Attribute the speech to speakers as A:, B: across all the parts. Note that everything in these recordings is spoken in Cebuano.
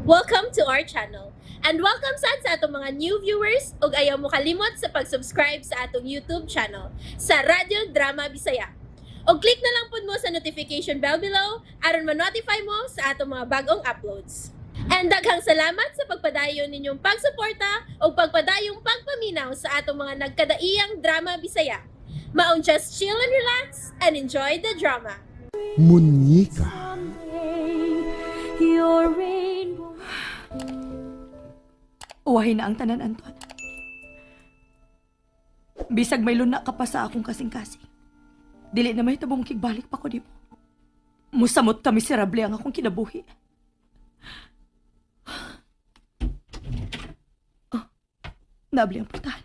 A: Welcome to our channel. And welcome sad sa atong mga new viewers ug ayaw mo kalimot sa pag-subscribe sa atong YouTube channel sa Radyo Drama Bisaya. Og click na lang pud mo sa notification bell below aron ma-notify mo sa atong mga bagong uploads. And daghang salamat sa pagpadayon ninyong pagsuporta ug pagpadayong pagpaminaw sa atong mga nagkadaiyang drama Bisaya. Maong just chill and relax and enjoy the drama.
B: Munyeka.
C: Your rainbow.
D: Uwahin na ang tanan, Anton. Bisag may luna ka pa sa akong kasing-kasing. Dili na may tabong kigbalik pa ko di mo. Musamot ka miserable ang akong kinabuhi. Oh, nabli ang pultahan.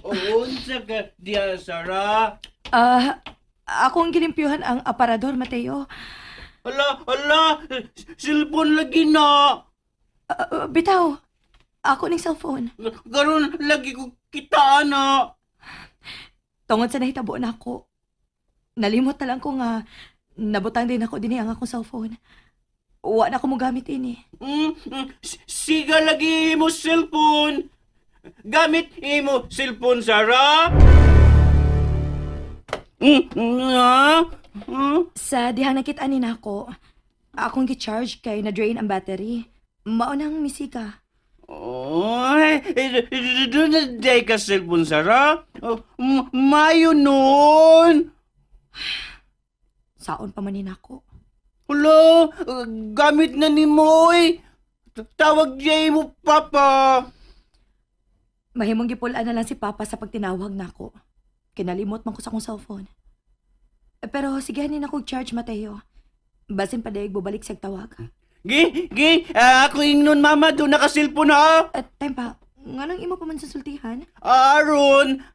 E: Unsa ka diya, Sarah?
D: Ah, akong gilimpyuhan ang aparador, Mateo.
E: Ala, ala, cellphone lagi na.
D: Ah, bitaw, ako ning cellphone.
E: Karon lagi ko kita na.
D: Tungod sa nahitabo na ako. Nalimot na lang ko nga nabutang din ako dinhi ang akong cellphone. Wa na ko mo gamit ini.
E: Siga lagi imo cellphone. Gamit imo cellphone, Sarah. Ah?
D: Sa dihang nakita ni nako, akong gi-charge kay na-drain ang battery. Mao nang misika.
E: Oy, doon na day ka cellphone, Sarah. Oh, mayo nun.
D: Saon pa man ni nako.
E: Hello, gamit na ni mo, oy. Tawag jay mo, Papa.
D: Mahimong gipulaan na lang si Papa sa pagtinawag nako. Kinalimot man ko sa akong cellphone. Eh, pero sige ni nako charge, Mateo. Basin pa dayeg bubalik siyag tawag.
E: Gi, gi, ako ingnon mama, doon naka-cellphone ha.
D: At time pa, nganong imo pa man sa sultihan?
E: Aaron,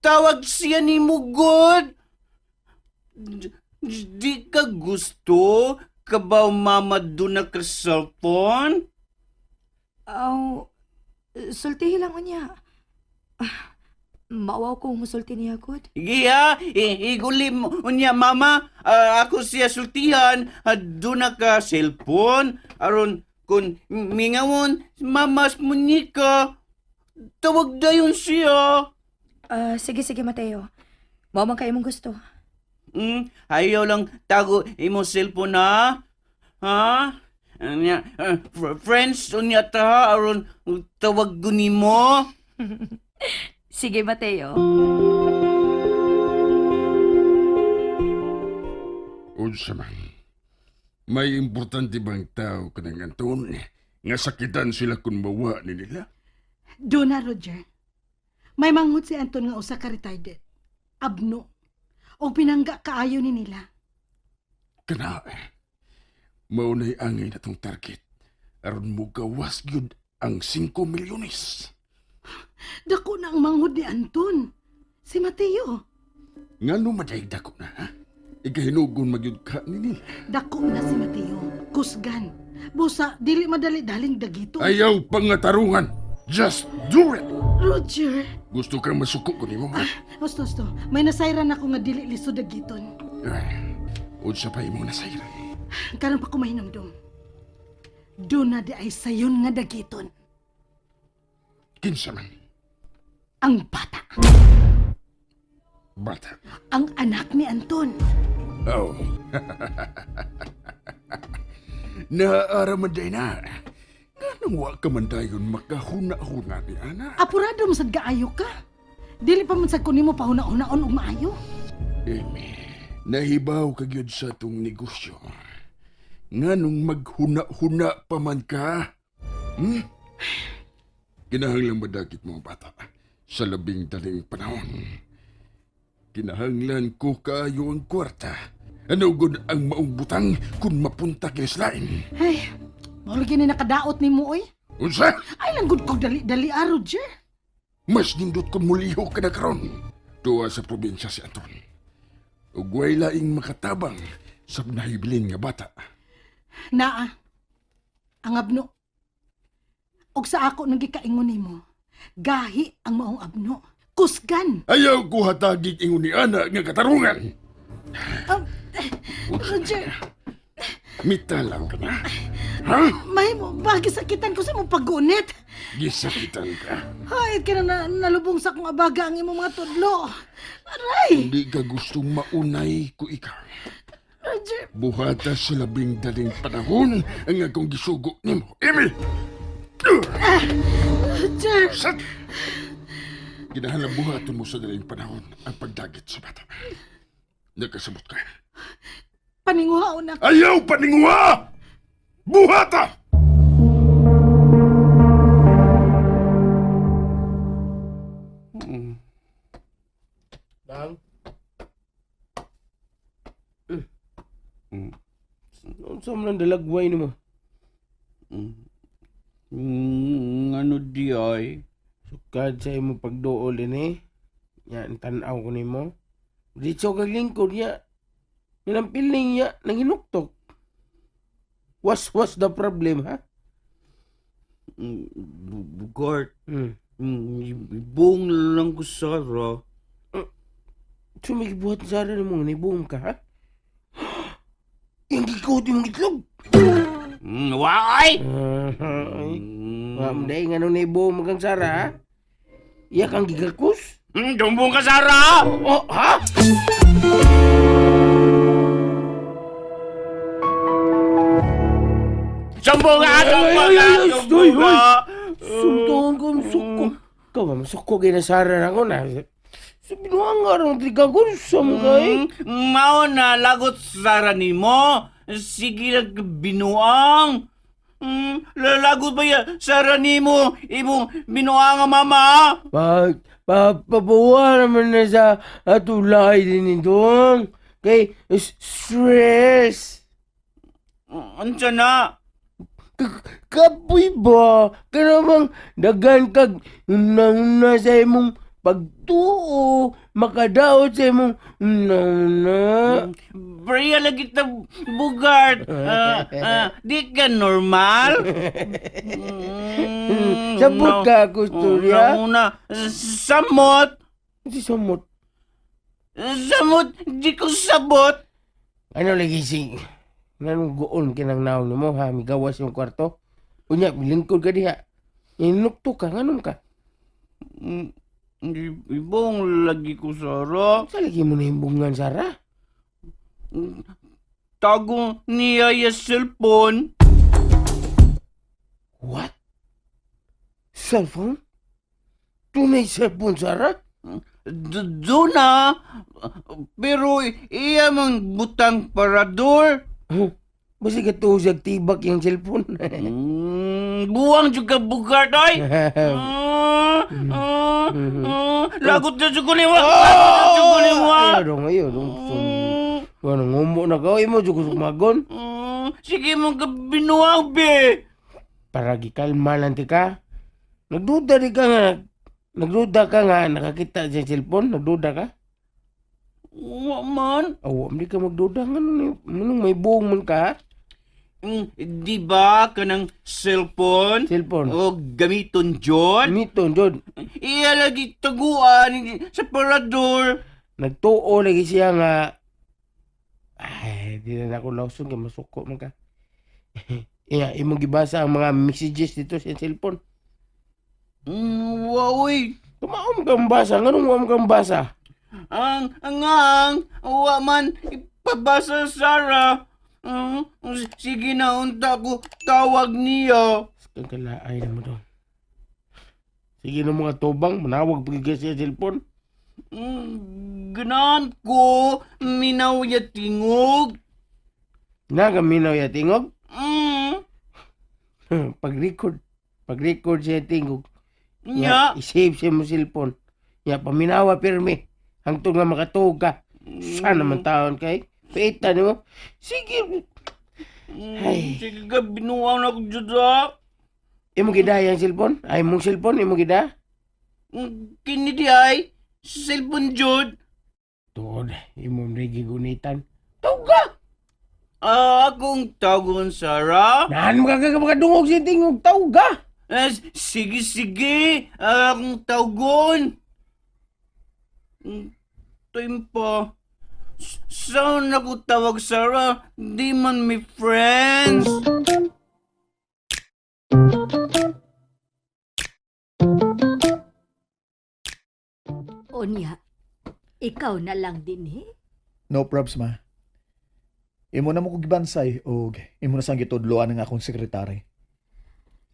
E: tawag siya ni mo, God. Di ka gusto? Kabaw mama doon naka-cellphone?
D: Aw, sultihi lang unya. Ah, maawaw ko musulti niya, good.
E: Gi ha, iguli mo unya mama, ako siya sultihan, doon naka-cellphone. Aron, kung mingawon, mamas munika, tawag dayon siya.
D: Ah, sige, sige, Mateo. Mao man kayo mong gusto.
E: Ayaw lang tago imo cellphone ha? Ha? Anya, friends unya ta aron tawag ko nimo.
D: Sige, Mateo.
F: Unsa man. May importante bang tao kanang Anton nga sakitan sila kung mawa ni nila?
G: Doon na, Roger. May manghud si Anton nga usa ka retarded. Abno. O pinangga kaayo ni nila.
F: Kana, maunay angay na tong target. Aron mo gawas gyud ang 5 milyones.
G: Dako na ang manghud ni Anton. Si Mateo.
F: Ngano madaig dako na, ha? Ikahinugon magyud ka ni nila.
G: Dako na si Mateo. Kusgan. Busa, dili madali daling dagito.
F: Ayaw pangatarungan. Just do it!
G: Roger.
F: Gusto kang masuko ko nimo, ha?
G: Husto, husto. May nasayran ako nga dili lisod dagiton.
F: Ay, unsa pa imong nasayran?
G: Karon pa ko mahinumdum. Doon na di ay sayon nga dagiton.
F: Kinsa man?
G: Ang bata.
F: Bata.
G: Ang anak ni Anton.
F: Oh. Naaara man day na. Nganong wa ka man dayon makahuna-huna ni ana?
G: Apurado mo sad kaayo ka. Dili pa man sad ko nimo pahuna-hunaon og maayo.
F: Amy, nahibaw ka gyud sa atong negosyo. Nganong maghuna-huna pa man ka? Kinahanglan madakit mo ang bata sa labing daling panahon. Kinahanglan ko kaayo ang kwarta. Ano gud ang maong butang kung mapunta kinislain?
G: Ay, mao lagi ni nakadaot nimo oy.
F: Unsa?
G: Ay lang gud kog dali-dali ah, Roger.
F: Mas nindot kung muliho ka na karon. Tuwa sa probinsya si Anton. Ug way laing makatabang sa nahibilin nga bata.
G: Naa. Ang abno. Og sa ako nang gikaingon nimo, gahi ang maong abno. Kusgan.
F: Ayaw ko hatagig ingon ni ana nga katarungan.
G: Roger.
F: Mitalang ka na. Ha?
G: Mahimo ba gisakitan ko sa imong paggunit?
F: Gisakitan ka.
G: Hay, ka na nalubong sa akong abaga ang imong mga tudlo. Aray!
F: Hindi ka gustong maunay ko ikaw.
G: Roger,
F: Buhata sa labing daling panahon ang akong gisugo nimo. Amy!
G: Roger!
F: Sat! Ginahanap buhaton mo sa daling panahon ang pagdagit sa bata. Nakasabot ka.
G: Paninguhaon na.
F: Ayaw paninguha! Buhata!
C: Nang? Unsa man ang dalagway nimo?
E: Ano di ay?
C: Sukad sa imong pagduol dinhi. Nya ang tan-aw ko nimo. Diretso kag lingkod nya. Nilang piling nya nanghinuktok. Was the problem ha?
E: Bugart, ibong lang ko Sara.
C: Sumigibuhat sa Sara nimo nga nibong ka ha? Yang gikuot imong itlog.
E: Waay!
C: Ay, wa mo dai nga nung nibong kang Sara ha? Iya kang gigakus?
E: Dumbong ka Sara!
C: Oh, ha?
E: Sumbong ka! Sumbong
C: Ay,
E: ka!
C: ay, ay,
E: Sumbong
C: ay,
E: ka!
C: Suntuhan ko ang suko. Ikaw ba, masuko kay na Sara na ko na. Sa binuang nga rin, triga ko sa mga eh.
E: Mao na lagot Sara nimo. Sige lang binuang. Lalagot ba ya Sara nimo imong binuang nga mama?
C: Pag, papabuwa naman na sa atulay din itong. Kay, stress.
E: Unsa na?
C: Kapoy ba? Kanamang dagan kag una-una sa imong pagtuo, makadaot sa imong una-una.
E: Bria lagi ta bugart. Di ka normal?
C: Sabot ka, Kusturya.
E: Una, samot.
C: Si samot.
E: Samot, di ko sabot.
C: Ano lagi si... Nganong goon kinang naon mo ha? Migawas yung kwarto. Unya, lingkod ka diha. Inukto ka, nganong ka?
E: Ibong lagi ko, Sara.
C: Sa lagi mo na imbungan, Sara?
E: Tagong niya ya cellphone.
C: What? Cellphone? Tunay cellphone, Sara?
E: Doon na. Pero iya mang butang parador.
C: Huh? Basta ka tuusag tibak yung cellphone.
E: Buwang juga bugart ay. Lagot na sa kuliwa. Lagot na sa kuliwa.
C: Ayaw dong, ayaw dong. Ano, ngumo na ka. Imo, jud ko sumagon.
E: Sige mo ka binuang, be.
C: Para gikalma lang ti ka. Nagduda di ka nga. Nagduda ka nga, nakakita sa cellphone, nagduda ka.
E: Wa man.
C: Aw, hindi ka magduda. Ano, anong may buong man ka?
E: Di ba kanang cellphone?
C: Cellphone.
E: O gamiton John?
C: Miton, Jod.
E: Iya lagi taguan sa parador.
C: Nagtuo lagi siya nga. Ay, di na ako lawson kay masuko man ka. Iya, imong gibasa ang mga messages dito sa cellphone.
E: Waoy.
C: Tumaom kang basa, nganong wa kang basa?
E: Ang, wa man ipabasa Sara. Sige na unta ko tawag niya.
C: Kang kalaay na mo daw. Sige na mga tubang, manawag pag sa cellphone.
E: Ganahan ko minaw ya tingog.
C: Nagaminaw ya tingog. Pag-record, pag-record siya tingog.
E: Nya.
C: Ya, i-save siya mo cellphone. Ya, paminawa pirmi. Hangtod nga makatuog ka. Sana man taon kay. Paita nimo. Sige. Ay.
E: Sige ka binuang na ko jud ah.
C: Imo gida yang cellphone? Ay mong cellphone imo gida?
E: Kini di ay cellphone jud.
C: Tuod, imo rin gigunitan. Tawag ka!
E: Ah, akong tagon Sara.
C: Naan mo ka makadungog sa tingog, tawag ka!
E: Sige sige, akong tagon. Time pa. Saan ako tawag, Sarah? Di man mi friends.
D: Unya, ikaw na lang din eh.
H: No probs, ma. Imo na mo ko gibansay og imo na sang gitudloan ang akong sekretary.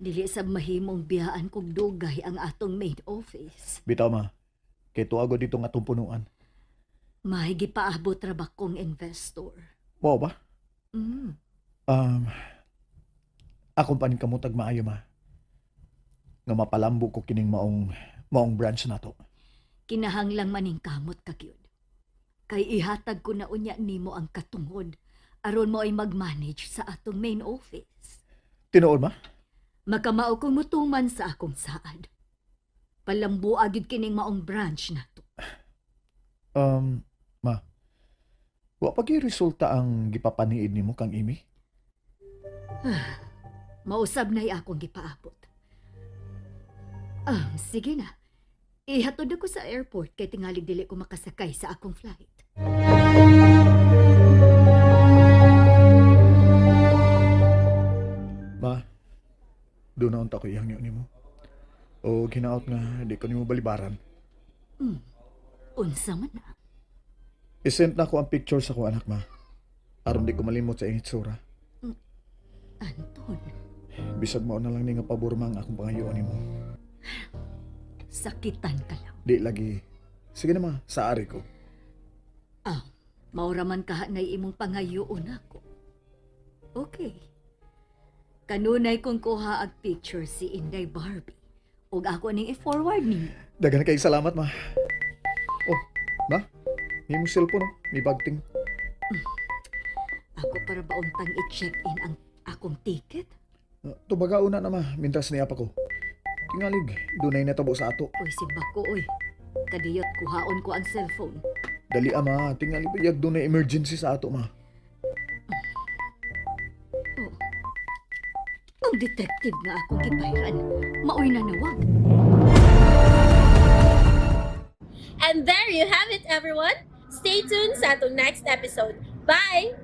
D: Dili sa mahimong biyaan kog dugay ang atong main office.
H: Bitaw ma, kay tuago dito nga atong punuan.
D: Mahigi paabot ra ba kong investor?
H: Mao ba?
D: Mm.
H: Akong panin kamutag maayo ma. Nga mapalambo ko kining maong maong branch nato.
D: Kinahanglang maning kamot ka gyud. Kay ihatag ko na unya nimo ang katungod aron mo ay mag-manage sa atong main office.
H: Tinuod ma?
D: Makamao kong mutuman sa akong saad. Palambuag gyud kining maong branch nato.
H: Ma. Wa pa gyud resulta ang gipapaniid nimo kang Amy?
D: Mausab na'y akong gipaabot. Sige na. Ihatod ako sa airport kay tingalig dili ko makasakay sa akong flight.
H: Ma, doon na unta ko ihangyo nimo. O ginaot nga di ko nimo balibaran.
D: Unsa man na.
H: I-send na ko ang picture sa ko anak ma. Aron di ko malimot sa iyang itsura.
D: Anton,
H: Bisag mao na lang ni nga pabor ma ang akong pangayoon nimo.
D: sakitan ka lang.
H: Di lagi. Sige na ma, sa ari ko.
D: Ah, maura man kaha na imong pangayoon ako. Okay. Kanunay kong kuha ag picture si Inday Barbie. Ug ako ning i-forward ninyo.
H: Daghan kay salamat ma. Oh, ma? May mong cellphone oh, may bagting.
D: Ako para bauntang i-check-in ang akong ticket.
H: Tubaga una na ma, mintras niya pa ko. Tingalig, dunay natabo sa ato.
D: Uy, si Bako, uy. Kadiyot, kuhaon ko ang cellphone.
H: Dali ama, tingali ba yag dunay emergency sa ato ma.
D: Oh. Ang detective nga akong gibayran, maoy na nawag.
A: And there you have it, everyone. Stay tuned sa atong next episode. Bye!